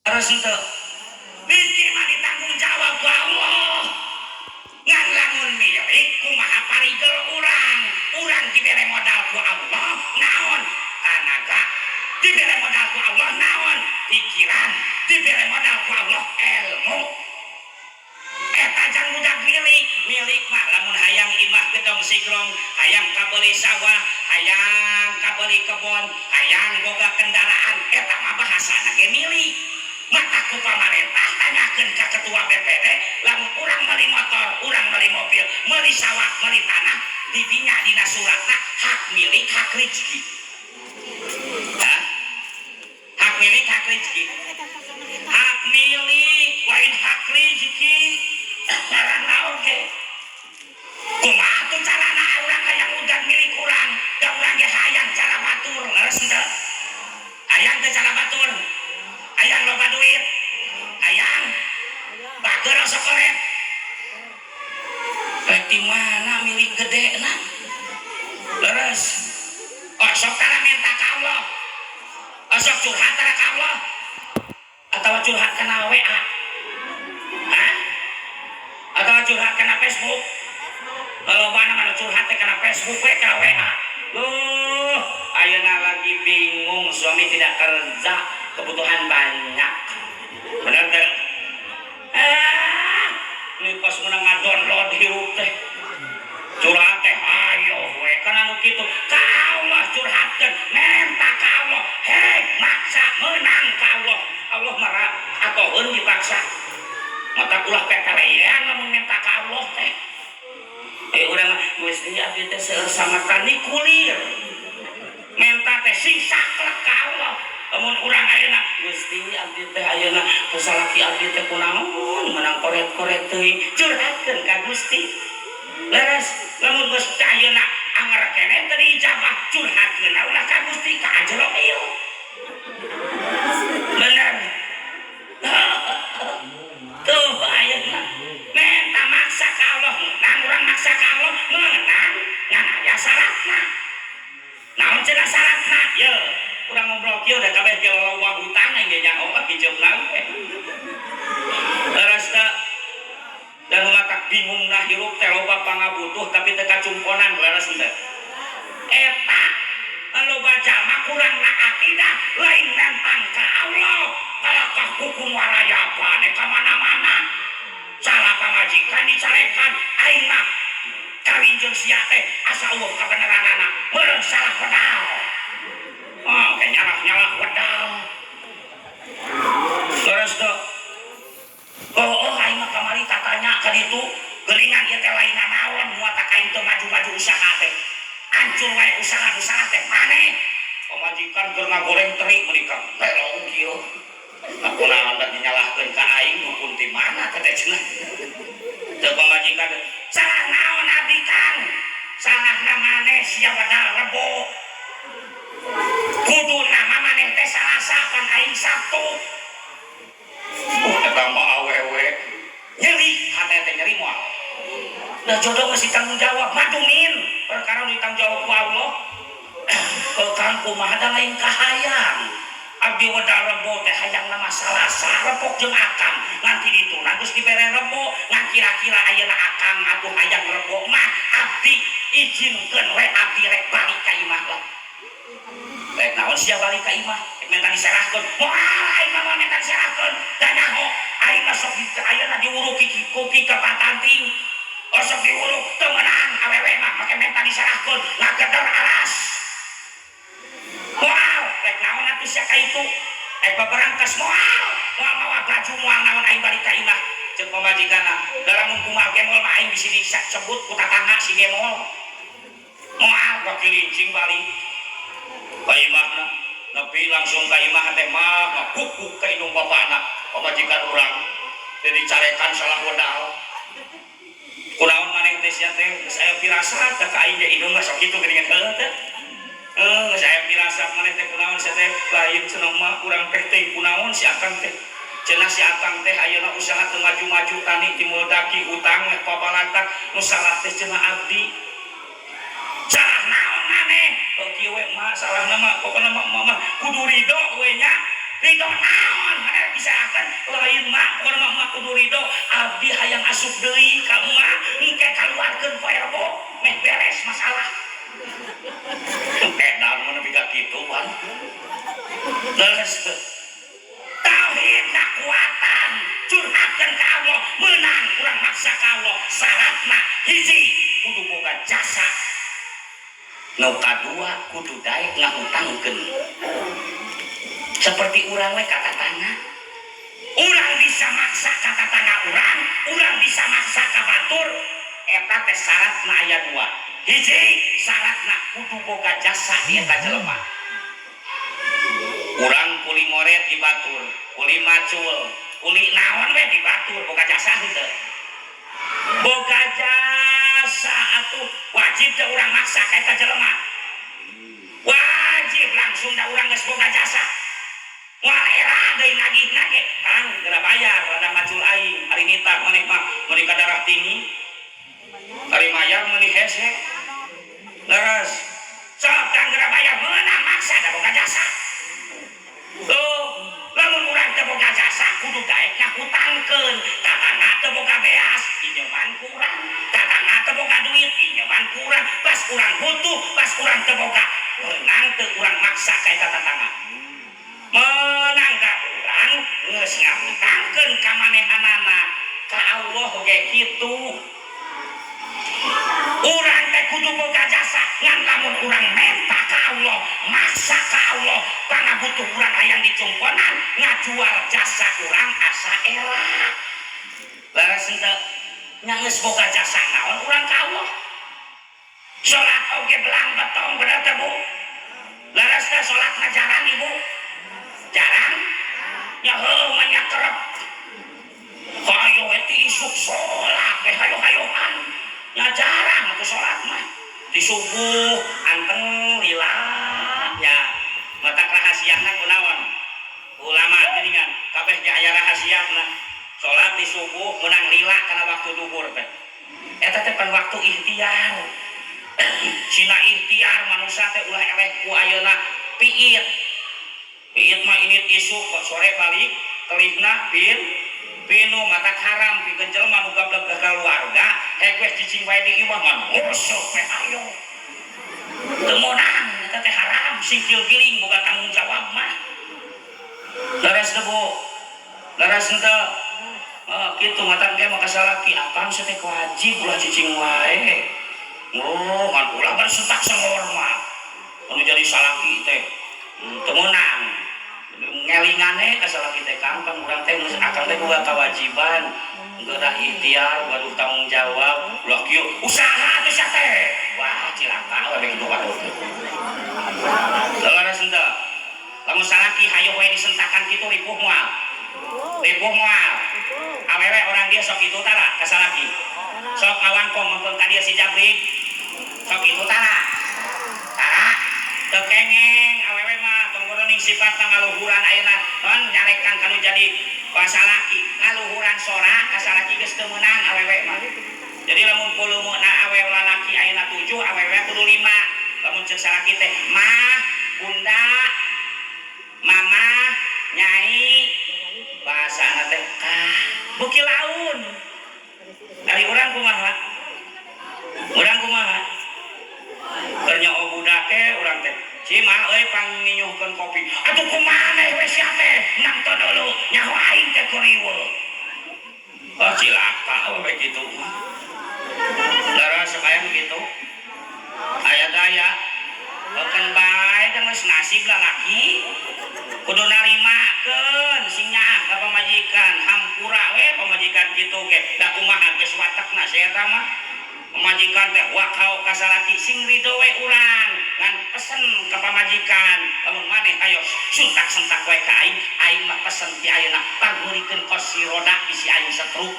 Terus itu rezeki mah ditanggung jawab ku Allah. Ngan lamun milik, kumaha parigel urang? Urang dibere modal ku Allah naon? Tanaga. Dibere modal ku Allah naon? Pikiran. Dibere modal ku Allah ilmu. Eta jang budak milik. Milik mah lamun hayang imah gedong sigrong, hayang kabeli sawah, hayang kabeli kebon, hayang boga kendaraan, eta mah bahasana ge milik. Maka ku pamarentah tanyakeun ka ketua BPD, lamun urang meuli motor, urang meuli mobil, meuli sawah, meuli tanah, didinya dina suratna hak milik, hak rezeki. Hah? Hak milik, hak rezeki? Hak milik, lain hak rezeki. Karena oke, kumaha tuh carana urang hayang udah milik urang? Da urang ge hayang cara batur, leres henteu? Hayang teh cara batur? Hayang loba duit? Hayang bager osok koret? Rek di mana milik gede na? Leres? Osok tara minta ka Allah, osok curhat tara ka Allah, atau curhat kana WA? Hah? Atau curhat kana Facebook? Kalau mana mana curhat teh kana Facebook we, kana WA. Loh, ayeuna lagi bingung, suami tidak kerja, kebutuhan banyak. Bener teh? Ah, ini pas menang ngadownload hirup teh. Curhat teh ayo we kana nu kitu. Ka Allah curhatkeun, menta ka Allah. Hei, maksa menang ka Allah. Allah marah atoheun dipaksa. Mata ulah pepelean lamun minta ka Allah teh. Eh, urang mah Gusti, abdi teh seueur samatani kulir. Menta teh sing saklek ka Allah. Lamun urang ayeuna, Gusti, abdi teh ayeuna salaki abdi teh kunaon menang koret-koret teuing, curhatkeun ka Gusti. Leres? Lamun geus ayeuna anger keneh teu diijabah, curhatkeun ulah ka Gusti, ka Ajroil. Bener? Tuh, ayeuna menta maksa ka Allah, menang. Urang maksa ka Allah menang, ngan aya syaratna. Naon cenah syaratna? Ye, urang ngobrol kieu da kabeh ge loba hutang, aing ge nyaho hijeupna we. Leres teu? Dan matak bingung nah hirup teh, loba pangabutuh tapi teu kacumponan. Leres teu eta? Loba jalma kurang na akidah, lain nentang ka Allah, kalakah hukum warayapane ka mana-mana. Salah pamajikan dicarekan, aing mah kawin jeung sia teh asa eueuh kabeneranana, meureun salah pedal. Oh, kayak nyalah-nyalah pedal. Terus tuh, oh, aing mah kamari tatanya ka ditu geuningan, ieu teh lain naon, moal tak aing teu maju-maju usaha teh. Hancur wae usaha, usaha teh maneh. Pamajikan keur ngagoreng teri meuni ka pelong kieu. Aku naon da dinyalahkeun ka aing, dukun ti mana teh teh cenah. Teu pamajikan, salah naon abdi, Kang? Salahna maneh, sia wadal Rebo. Kudu nama maneh teh Salasa, pan aing Sabtu. Eta mah awewe nyeri hate teh, nyeri moal? Lah, jodoh masih tanggung jawab madumin perkara nu ditanggung jawab ku Allah. Ke Kang, kumaha, da lain kahayang abdi wedal Rebo teh, hayang nama Salasa repok jeung akang. Nganti dituna geus dibere Rebo, ngan kira-kira ayeuna akang atuh hayang Rebo mah abdi izinkeun we, abdi rek balik ka imah lah. Rek naon sia balik ka imah? Rek minta diserahkeun? Moal, aing mah moal minta diserahkeun. Da nyaho aing mah sok di ayeuna diuruk kuki ka patanting. Oh, sok diuruk teu meunang awewe mah make minta diserahkeun, ngagedor alas. Moal, rek naon atuh sia ka itu? Rek babarangkas? Moal. Moal mawa baju, moal naon aing balik ka imah. Ceuk pamajikanna, da lamun kumaha gemol mah aing bisi disebut ku tatangga si gemol. Moal bakilincing balik ka imahna. Nepi langsung ka imah teh mah ngakukuk ka indung bapana pamajikan urang teh, dicarekan salah wedal. Kunaon maneh teh, sia teh geus aya firasat ka aing ge, indung mah sok kitu geuningan heuh teh. Eh, geus aya firasat maneh teh, kunaon sia teh? Lain cenah mah, urang teh teh kunaon si akang teh cenah, si akang teh ayeuna usaha teu maju-maju, tani timul daki, utang meh pabalatak, nu salah teh cenah abdi. Salah naon maneh? Oh, kieu we mah salahna mah, pokona mah mama kudu ridho we nya. Ridho naon? Maneh bisa Lain, Mak, pokona mah Emak kudu ridho. Abdi hayang asup deui ka Emak, engke kaluarkeun poe Rebo, meh beres masalah. Edan mah nepi ka kitu pan. Leres teu? Tauhid kuatan, curhatkeun ka Allah, menang urang maksa ka Allah. Syaratna hiji, kudu boga jasa. Nu kadua, kudu daek ngahutangkeun. Seperti urang we ka tatangga, urang bisa maksa ka tatangga urang, urang bisa maksa ka batur. Eta teh syaratna aya dua. Hiji, syaratna kudu boga jasa di eta jelema. Urang kuli ngoret di batur, kuli macul, kuli naon we di batur, boga jasa henteu? Boga jasa atuh. Wajib teh urang maksa ka eta jelema? Wajib langsung, da urang geus boga jasa. Moal era deui nagihna ge, "Kang, geura bayar rada macul aing." Ari nitah maneh mah meuni ka darah tinggi, ari mayar meuni hese. Leres? "Sok, Kang, geura bayar." Meunang maksa, da boga jasa. Tuh, lamun urang teu boga jasa, kudu daek ngahutangkeun. Tatangga teu boga beas, inyeman ku urang. Tatangga teu boga duit, inyeman ku urang. Pas urang butuh, pas urang teu boga, meunang teu urang maksa ka eta tatangga? Menang, ka urang geus ngahutangkeun ka manehanana. Ka Allah ge kitu, urang teh kudu boga jasa. Ngan lamun urang menta ka Allah, maksa ka Allah, pangabutuh urang hayang dicumponan, ngajual jasa urang asa era. Leres henteu? Nya geus boga jasa naon urang ka Allah? Salat oge belang betong, bener teh, Bu? Leres teh salatna jarang, Ibu? Jarang nya? Heuh mah nya kerep. Hayo we ti isuk salat we, hayo-hayoan. Nya jarang atuh salat mah. Di subuh anteng lila nya. Matak rahasiana kunaon? Ulama geuningan kabeh ge aya rahasiana. Salat di subuh menang lila kana waktu duhur teh. Eta teh pan waktu ikhtiar. Sina ikhtiar manusia teh ulah eleh ku ayeuna piit. Piit mah init isuk kok sore balik kelihna pin pinu. Matak haram pikeun jelema nu gablek ke keluarga, hek weh cicing wae di imah mah ngusuk we ayo. Teu meunang, eta teh haram, singkil giling boga tanggung jawab mah. Leres teu, Bu? Leres henteu? Oh, kitu matak ge mah ka salaki, "Akang, teh wajib ulah cicing wae." Oh, ngan ulah bersentak sengor mah. Anu jadi salaki teh teu meunang. Ngelingane ka salaki teh, "Kang, pan urang teh geus, akang teh boga kewajiban. Geura ikhtiar, gaduh tanggung jawab." "Ulah kieu, usaha atuh sia teh." Wah, cilaka we kitu waduh. Leres henteu? Lamun salaki hayo we disentakan kitu, ripuh moal? Ripuh moal? Awewe orang dia sok itu tara ka salaki? Sok ngawangkong mengkeun ka dia si jabrik? Sok itu tara? Tara? Teu kengeng awewe mah, tong ning sifatna ngaluhuran. Ayeuna non nyarekan kanu jadi salaki ngaluhuran sora ka salaki geus teu meunang awewe mah. Jadi lamun volumena awewe lalaki ayeuna 7, awewe kudu 5. Lamun ceuk salaki teh mah, bunda, mama, nyai, bahasana teh kah beuki laun. Ari urang kumaha? Urang kumaha? Keur nyoo budak ge urang teh, "Cima euy, panginyuhkeun kopi." "Atuh kumaha we sia teh?" "Nangto dulu, nyaho aing teh kuriweuh." Oh, cilaka we kitu mah. Leres aya nu kitu? Aya daya. Keun bae da geus nasib lalaki. Kudu narimakeun, sing nyaah ka pamajikan, hampura we pamajikan kitu ge. Da kumaha, geus watekna sia eta mah. Pamajikan teh wakau ka salaki, sing ridho we urang. Ngan pesen ka pamajikan, lamun maneh hayo suntak-sentak wae ka aing, aing mah pesen ti ayeuna pangmeulikeun kursi roda bisi aing stroke.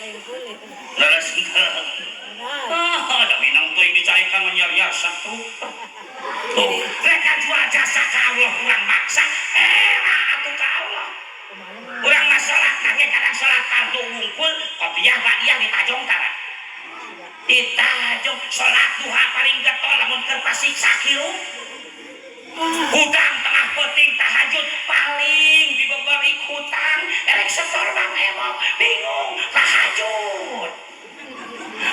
Lain boleh. Leres henteu? Benar. Ah, da minang teuing dicarekan mah stroke. Tuh, rek jual jasa ka Allah urang maksa, era atuh ka Allah. Urang mah salat ge kadang salat fardu wungkul, qobliyah ba'diyah ditajong tara? Ditajong. Salat duha paling getol lamun keur pasik sakieu. Hudang tengah peuting tahajud paling setor Bang Ewok, bingung, tahajud.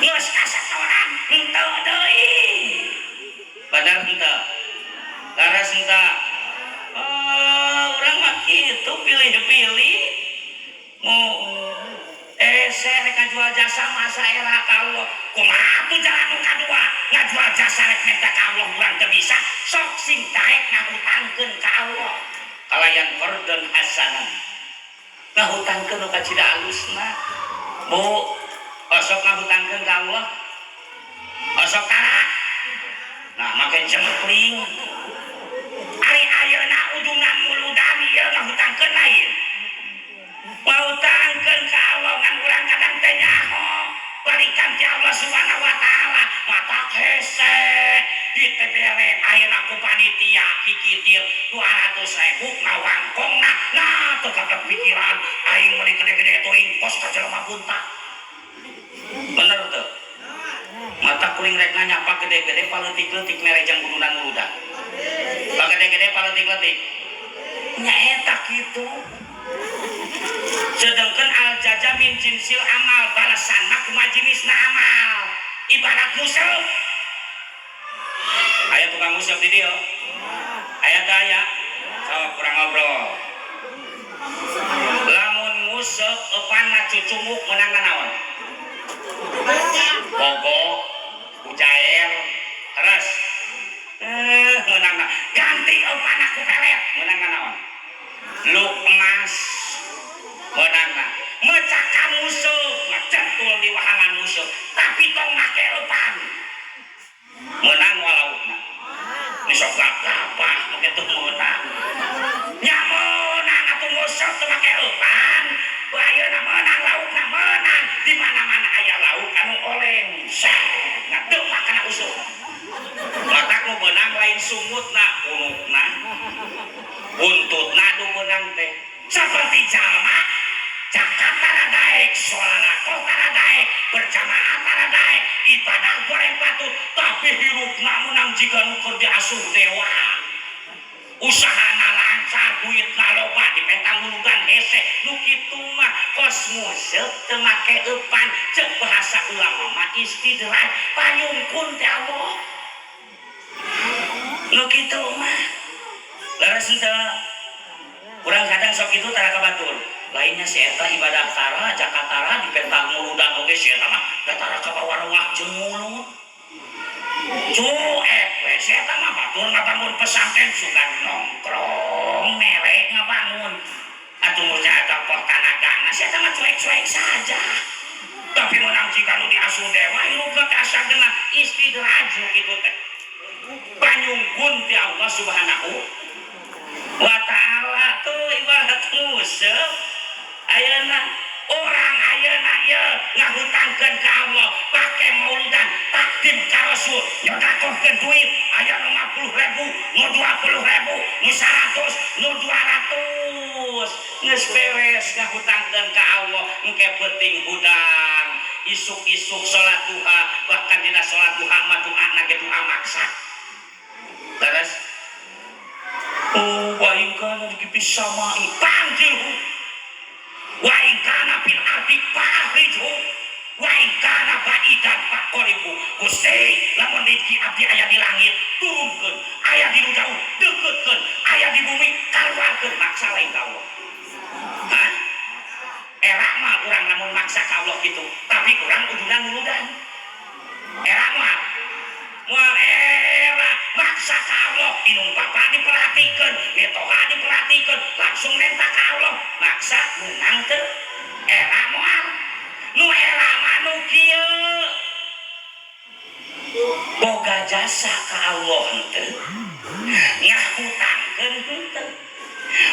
Geus kasetoran henteu deui. Bener henteu? Leres henteu? Oh, urang mah kitu pilih-pilih. Mau ese rek ngajual jasa masa era ka Allah. Kumaha atuh jalan nu kadua? Ngajual jasa rek minta ka Allah urang teu bisa. Sok sing daek ngahutangkeun ka Allah. Kalayan qardon hasanan. Ngahutangkeun nu kacida alusna. Bu, osok ngahutangkeun ka Allah. Osok tara. Nah, make cempling. Ari ayeuna udunan muludan ieu ngahutangkeun lain. Ngahutangkeun ka Allah ngan urang kadang teh nyaho. Balikan ti Allah Subhanahu wa taala, mata hese ditebere ayeuna ku panitia kikitir 200.000 ngawangkongna. Nah, teu pikiran aing meuli gede-gede teuing kos ka jelema bunta. Bener teu? Mata kuring rek nanya apa gede-gede paleutik-leutik mere jang udunan muludan. Pa gede-gede paleutik-leutik. Nya eta kitu. Sedangkan al jaza min jinsil amal, balasan mah kumaha jenisna amal. Ibarat nguseup. Aya tukang nguseup di dieu? Aya teu aya? Sok kurang ngobrol. Lamun nguseup eupanna cucunguk meunang naon? Bogo, ujair, terus meunang ganti eupanna ku pelet meunang naon? Luk emas meunangna. Mecakan nguseup, ngacentul di wahangan nguseup, tapi tong make eupan. Meunang walaupna. Ini sok gabah make teu meunang. Nya meunang atuh nguseup teu make eupan. Ayeuna meunang laukna meunang. Di mana-mana aya lauk anu oleng. Set, ngadeuk kana useup. Matak nu beunang lain sungutna, punukna. Buntutna nu beunang teh. Seperti jalma zakat tara daek, sodakoh tara daek, berjamaah tara daek, ibadah goreng patut, tapi hirupna menang jiga nu keur diasuh dewa. Usahana lancar, duitna loba, dipenta muludan hese, nu kitu mah kos nguseup teu make eupan, ceuk bahasa ulama mah istidraj, panyungkun teh Allah. Nu kitu mah. Leres henteu? Urang kadang sok kitu tara ka batur. Lainnya si eta ibadah tara, zakat tara, dipenta muludan oge si eta mah da tara kabawa ruah jeung mulut. Cuek we si eta mah batur ngabangun pesantren sugan nongkrong mere ngabangun. Atuh nu eta poh tanagana si eta mah cuek-cuek saja. Tapi menang jika nu diasuh dewa hirupna teh asa genah istidraj nu kitu teh. Panyungkun ti Allah Subhanahu wa ta'ala tuh ibarat nguseup. Ayeuna orang ayeuna ieu ngahutangkeun ka Allah pake mauludan takdim ka Rasul nyodakohkeun duit aya nu 50.000 nu 20.000 nu 100 nu 200 geus beres ngahutangkeun ka Allah engke peuting hudang isuk-isuk salat duha bahkan dina salat duha mah doana ge doa maksa. Terus oh wa in kana fis samai panggilhu wa in kana fil ardi fa'akhrijhu wa in kana ba'idan faqaribu. Gusti lamun rezeki abdi aya di langit turunkeun, aya di nu jauh deuketkeun, aya di bumi kaluarkeun. Maksa lain ka Allah? Hah? Era mah urang lamun maksa ka Allah gitu, tapi urang udunan muludan. Era mah moal era maksa ka Allah. Indung bapak diperhatikeun, mitoha diperhatikeun, langsung minta ka Allah maksa menang teu? Era moal. Nu era mah nu kieu, boga jasa ka Allah henteu, ngahutangkeun henteu,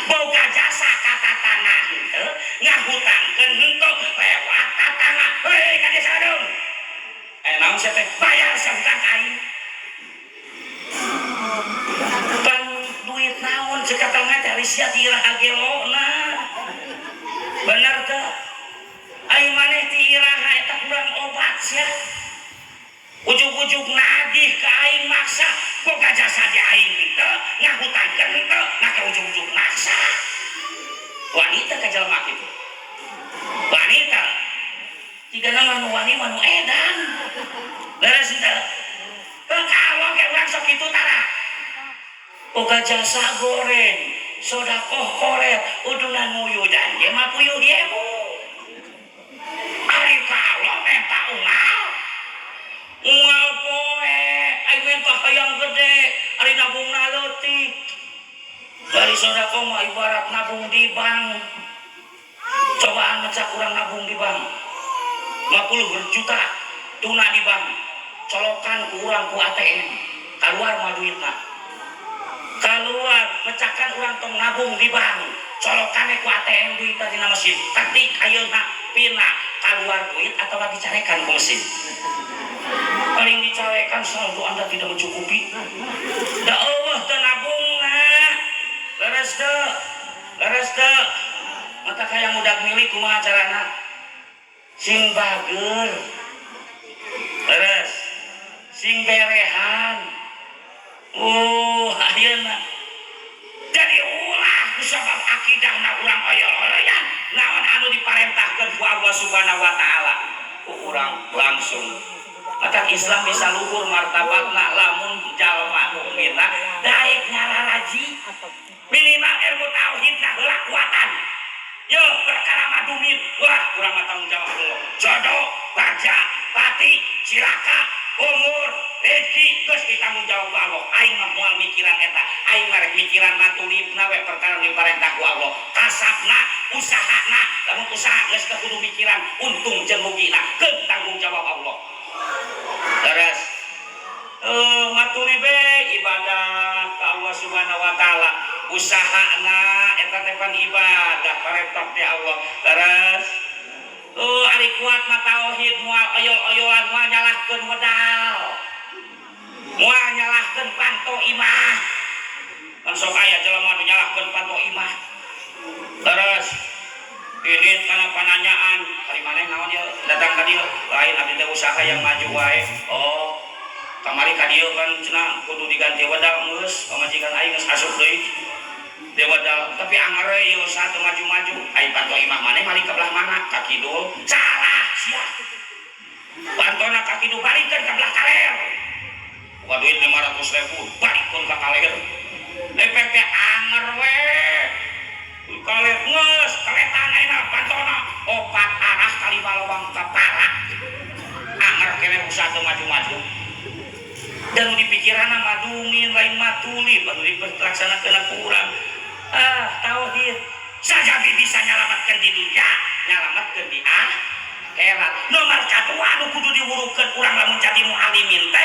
boga jasa ka tatangga henteu, ngahutangkeun henteu, lewat tatangga, hei ka desa dong, eh naon sia teh, bayar sia hutang ka aing. Pan duit naon cek tatangga teh, ari sia ti iraha gelona? Bener teu? Aing maneh ti iraha eta kurang obat sia, ujug-ujug nagih ka aing maksa, boga jasa di aing henteu, ngahutangkeun henteu, make ujug-ujug maksa. Wanita ka jelema kitu. Jigana mah nu wani mah nu edan. Leres henteu? Ka Allah ge urang sok kitu tara. Boga jasa goreng, sodakoh koret, udunan muyudan ge mah puyuh yemu. Ari ka Allah menta unggal. Unggal poe, ai menta hayang gede, ari nabungna leutik. Dari sodakoh mah ibarat nabung di bank. Cobaan ngecak urang nabung di bank. 50 juta tuna di bank. Colokan ku urang ku ATM. Keluar mah duitna. Keluar, mecakan urang tong nabung di bank. Colokan ku ATM duit dina mesin. Ketik ayeuna pina keluar duit atau dicarekan ku mesin. Paling dicarekan saldo Anda tidak mencukupi. Da euweuh teu nabungna. Leres teu? Leres teu? Mata kaya mudak milik kumaha carana? Sing bager. Leres. Sing berehan. Oh, ayeuna. Jadi ulah kusabab akidahna urang oyol-oyoyan. Naon anu diparentahkeun ku Allah Subhanahu wa taala. Ku urang langsung. Maka Islam bisa luhur martabatna lamun jalma mukminna daek ngararaji, minimal ilmu tauhidna heula kuatan. Yo perkara madumin, wah urang mah tanggung jawab dulu. Jodoh, bagja, pati, cilaka, umur, rezeki geus ditanggung jawab ku Allah. Aing mah moal mikiran eta, aing mah rek mikiran matulibna we perkara diparentah ku Allah. Kasabna, usahana, lamun usaha geus teu kudu mikiran untung jeung rugina, keun tanggung jawab Allah. Terus matulibe ibadah ka Allah Subhanahu wa taala, usahana eta teh pan ibadah parentah teh Allah. Terus ari kuat mah tauhid moal oyol-oyolan, moal nyalahkeun modal, moal nyalahkeun panto imah. Kan sok aya jelema nu nyalahkeun panto imah. Terus ini karena pananyaan ari maneh naon ieu datang ka dieu? Lain, abdi teh usaha yang maju wae. Oh, kamari ka dieu kan cenah kudu diganti wedal. Geus, pamajikan aing geus asup deui di wedal, tapi anger we ieu usaha teu maju-maju. Ai panto imah maneh malik ka belah mana? Ka kidul. Salah sia, pantona ka kidul, balikeun ka belah kaler. Buka duit 500 ribu, balikeun ka kaler. Efek teh anger we kaler. Geus kaletan ayeuna pantona opat arah kali balawang kepala, anger keneh usaha teu maju-maju. Dan di pikiranna madungin lain matuli baru dilaksanakeun ku urang. Ah, tauhid saja bisa nyalamatkeun di dunia, nyalamatkeun di akhirat. Nomor kadua anu kudu diwurukeun urang lamun jadi mualimin teh.